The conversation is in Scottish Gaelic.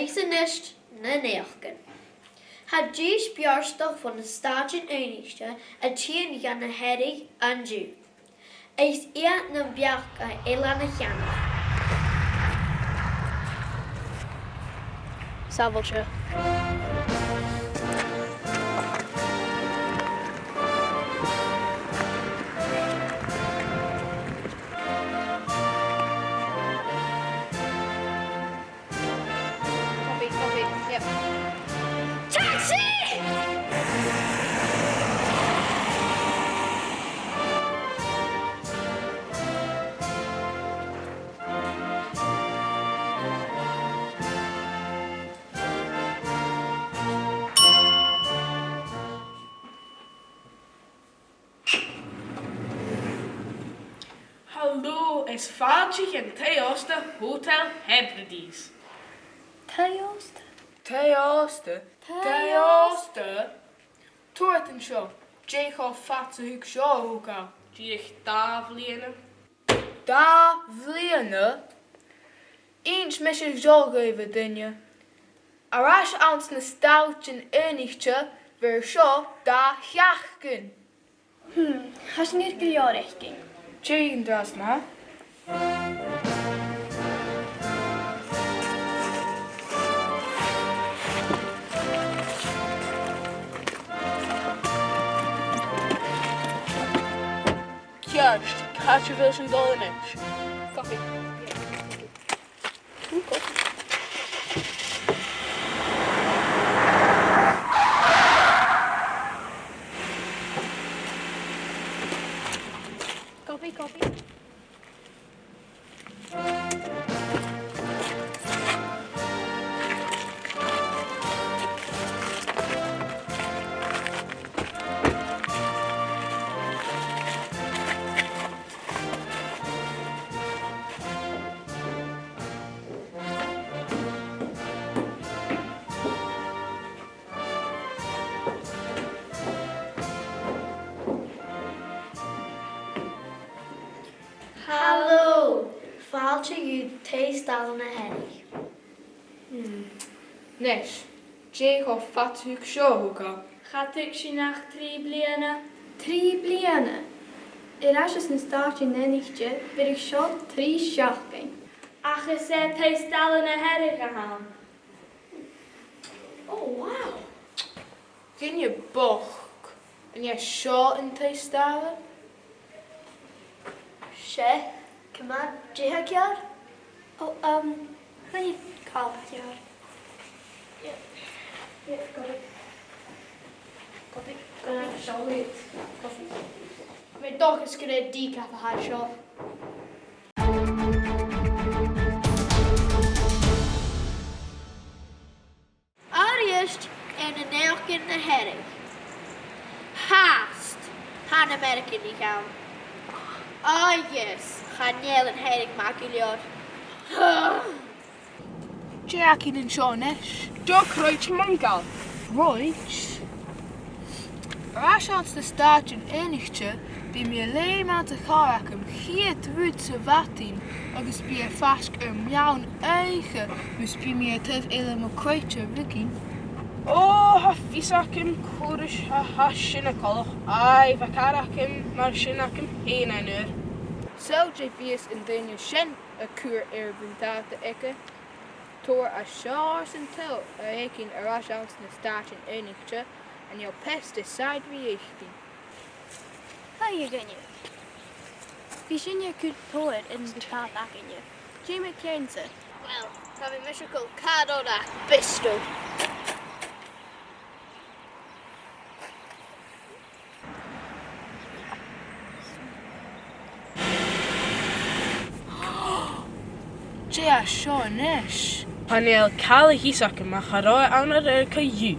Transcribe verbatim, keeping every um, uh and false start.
Is a-nis na naidheachdan. Tha dithis beartach bho na Stàitean Aonaichte a' tighinn dha na Hearadh an-diugh. Is iad nam beachd-sa Eilean a cheannach. Sàbhailte. Copy, copy, yep. Taxi! Halò, is fàilte chun taigh-òsta Hotel Hebrides. Taigh-òsta? Taigh-òsta? Taigh-òsta? Tuirt an seo, dè cho fada 's a thug seo a thogail? Dìreach dà bhliadhna. Dà bhliadhna? Inns mise seo dhuibh, a dhuine. Air ais anns na Stàitean Aonaichte, bheir seo dà sheachdain. Hmm, tha sinn air gu leòr fhaicinn. Tìoraidh an-dràsta ma-thà. Ceart, càit a bheil sinn a' dol a-nis? Copy. Ooh, copy. Copy, copy. Halò! Fàilte gu Taigh-staile na Hearadh. Hmm. Nis, dè cho fada 's a thug seo a thogail? Cha tug sin ach trì bliadhna. Trì bliadhna? Air ais anns na Stàitean Aonaichte, bheir seo trì seachdainean. Ach is e Taigh-staile na Hearadh a th' ann. Oh, wow! Duine bochd, an e seo an taigh-staile? 'S e, ciamar, dè tha ceàrr? Oh, um, chan eil càil ceàrr. Yeah. Yeah, got it. Got it. Got it. Sorry. Got it. Tha mi an dòchas gur e decaf a tha seo. A-rithist air na naidheachdan na Hearadh. Fhathast, tha na Ameireaganaich ann. Ah, yes, chan eil an Hearadh math gu leòr. Dè againn an seo a-nis? Dè chreid thu, m' uncail? Right. Air ais anns na Stàitean Aonaichte, bidh mi a' leum anns a' chàr agam a' chiad rud sa mhadainn agus bidh e faisg air meadhan-oidhche mus bi mi air taobh eile mo chroite ruiginn. Ò, tha fios agam cò ris a tha sin coltach. Aidh, bha càr agam mar sin agam fhìn an uair. Saoil dè bhios an duine sin a' cur air a' bhuntàta aige. Tòrr a sheòrsa an t-saoghail a th' againn air ais anns na Stàitean Aonaichte, an eil pesticide ri fhaicinn? Haidh, a dhuine. Bidh sinne a' cur tòrr air a' bhuntàta againne. Dè mu do cheann-sa? Uill, tha mi a' measgachadh càrd a' pistol. Dè tha seo a-nis? Chan eil càil a dh'fhios agam ach cha robh e ann a-riamh co-dhiù.